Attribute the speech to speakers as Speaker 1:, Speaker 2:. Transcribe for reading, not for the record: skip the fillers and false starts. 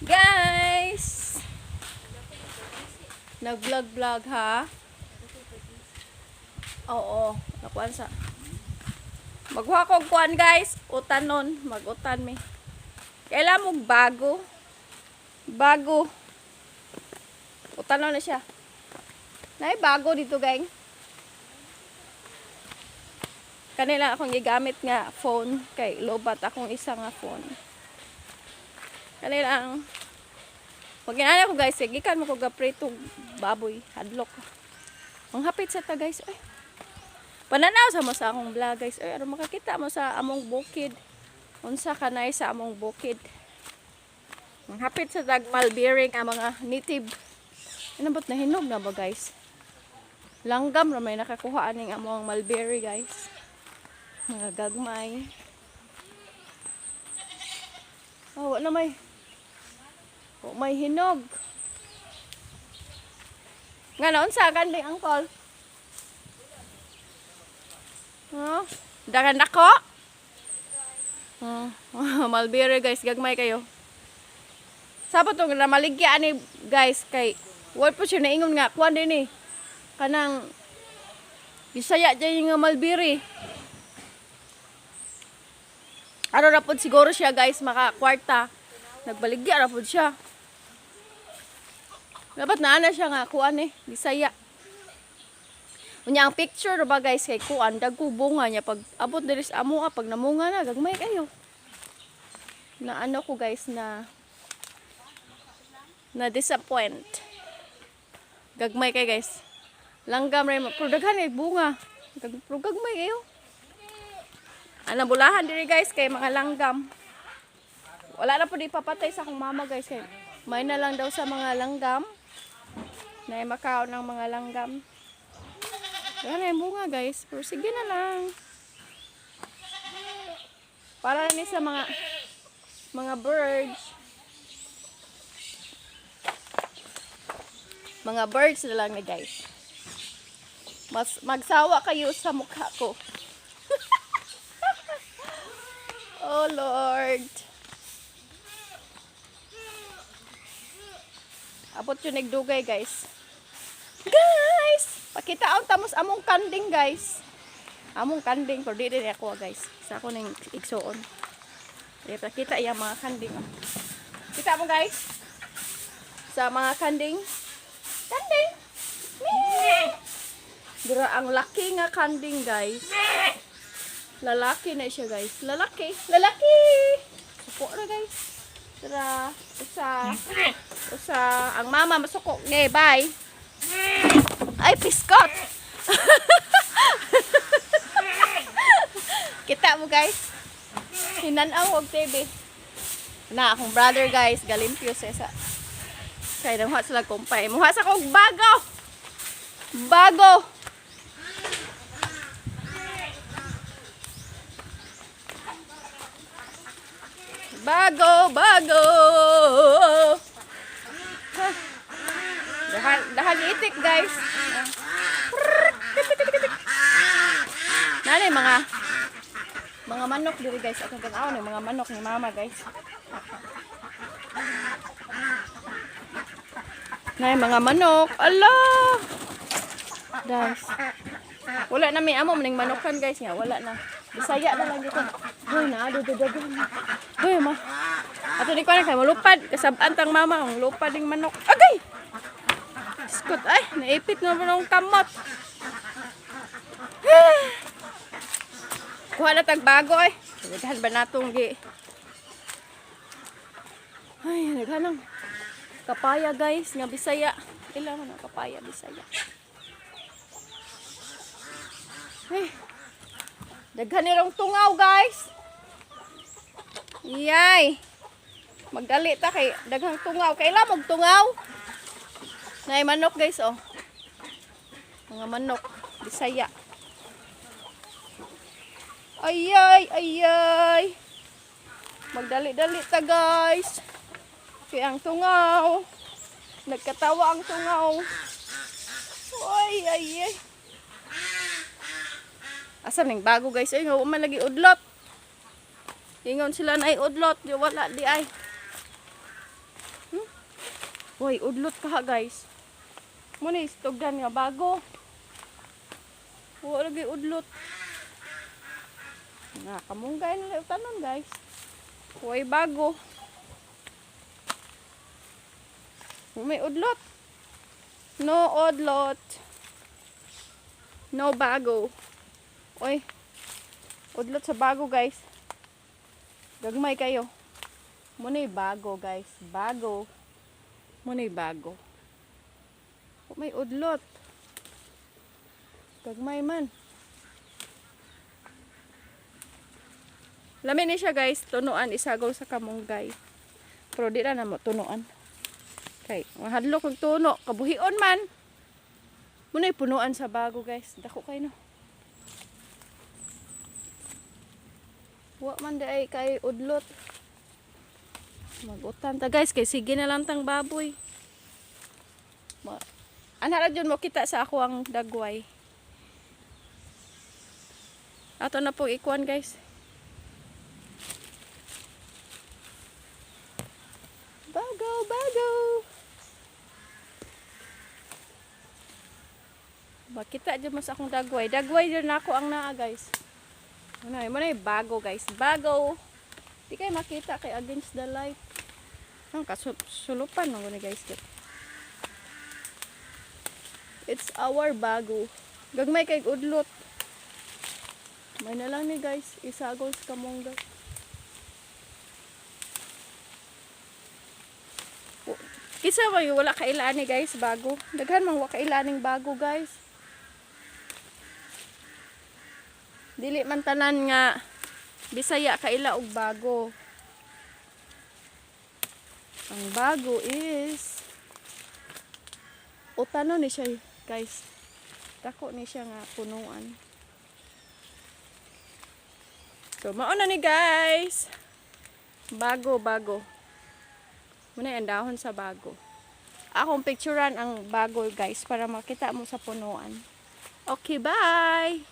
Speaker 1: Guys! Nag-vlog-vlog ha? Oo, nakuan sa. Maghuha kog kuan, guys, utanon, mag-utan mi. Kailan mo bago? Bago. Utanon na siya. Nay bago dito, gang. Kanila akong gigamit nga phone kay lobat akong isa nga phone. Kanila ang pag inana ko, guys, kay gikan mo ko gaprito baboy, hadlok. Ang hapit sa ta, guys. Ay. Pananaw sa mo sa akong vlog, guys. Ay, aron makakita mo sa among bukid. Unsa kanay sa among bukid. Ang hapit sa tag mulberry nga mga native. Ano ba't nahinog na ba, guys? Langgam ra may nakakuha aning among mulberry, guys. Mga gagmay. Oh, wala may. Oh, may hinog. Nga naon sa kanding, uncle? Huh? Dagan nako? Oh, mulberry, guys, gagmay kayo. Sabot tong namaligya ani, guys, kay wala po siya naingon nga kuan din eh. Kanang Bisaya dyan yung nga mulberry. Ano na pod siguro siya, guys, maka kwarta. Nagbaligya ra pod siya. Dapat naa na siya nga kuan eh, Bisaya. Unya ang picture ba, guys, kay kuan dagko bunga niya pag abot diri sa amo pag namunga na gagmay kayo. Na ano ko, guys, na na disappoint. Gagmay kay, guys. Langgam ra pero daghan kay bunga. Pero gagmay kayo. Ana bulahan diri, guys, kay mga langgam. Wala na po di papatay sa akong mama, guys, kay may na lang daw sa mga langgam. Na makaon ng mga langgam. Wala na yung bunga, guys. Pero sige na lang. Para ni sa mga birds. Mga birds na lang ni, guys. Mas magsawa kayo sa mukha ko. Oh Lord. Abot yung nagdugay, guys. Guys! Pakita ang tamos among kanding, guys. Among kanding pero di din ako, guys. Sa ako ning igsuon. Kaya pakita iya mga kanding. Oh. Kita mo, guys. Sa mga kanding. Kanding. Meh! Dira ang laki nga kanding, guys. Lalaki na siya, guys. Lalaki. Lalaki! Suko na, guys. Tara. Usa. Usa. Ang mama masuko. Okay, bye. Ay, piskot! Kita mo, guys. Hinanaw og TV. Na, akong brother, guys. Galimpyo sa isa. Kaya namuha sila kumpay. Muha sa kong bago! Bago! Bago, bago! Ha. Dahan, dahan itik, guys. Nanay, mga manok diri, guys. Atong tan-awon ni mga manok ni mama, guys. Nay, mga manok. Ala! Guys. Wala na may amo maning manokan, guys, nga wala na. Bisaya na lang dito. Hoy na, do do do. Hoy ma. Ato ni kuan kay malupad kasab-an tang mama ang lupad ning manok. Agay. Skot ay, naipit na ng kamot. Kuha na tag bago ay. Daghan ba natong gi? Ay, daghan ang kapaya, guys, nga Bisaya. Ila man ang kapaya Bisaya. Ay. Daghan ni rong tungaw, guys. Yay. Magdali ta kay daghang tungaw. Kaila og tungaw. Nay manok, guys, oh. Mga manok Bisaya. Ay ay ay ay. Magdali-dali ta, guys. Kay ang tungaw. Nagkatawa ang tungaw. Ay ay ay. Asa ning bago, guys? Ay, nga man lagi udlot. Ingon sila na ay udlot, di wala di ay. Hoy, udlot ka ha, guys. Muna istugdan nga bago. Wala lagi udlot. Nga, kamunggay na lang tanon, guys. Hoy, bago. May udlot. No udlot. No bago. Oy. Udlot sa bago, guys. Gagmay kayo. Muna'y bago, guys. Bago. Muna'y bago. Oh, may udlot. Gagmay man. Lami ni siya, guys. Tunuan isagol sa kamunggay. Pero di na mo tunuan. Kay mahadlok og tuno, kabuhion man. Muna'y punuan sa bago, guys. Dako kay no. Wa man di ay kay udlot. Magutan ta, guys, kay sige na lang tang baboy. Ana ra jud mo kita sa ako ang dagway. Ato na po ikuan, guys. Bago, bago. Makita dyan mo sa akong dagway. Dagway dyan ako ang naa, guys. Ano, mo na yung bago, guys. Bago. Di kayo makita kay against the light. Ang kasulupan no ni, guys. It's our bago. Gagmay kay udlot. May na lang ni, guys. Isagol sa kamongga. Kisa ba yung wala kailaan ni, guys, bago? Daghan mang wa kailaning bago, guys. Dili man tanan nga Bisaya kaila og bago. Ang bago is utano ni siya, guys. Dako ni siya nga punuan. So mao na ni, guys. Bago, bago. Muna ang dahon sa bago. Akong picturean ang bago, guys, para makita mo sa punuan. Okay, bye!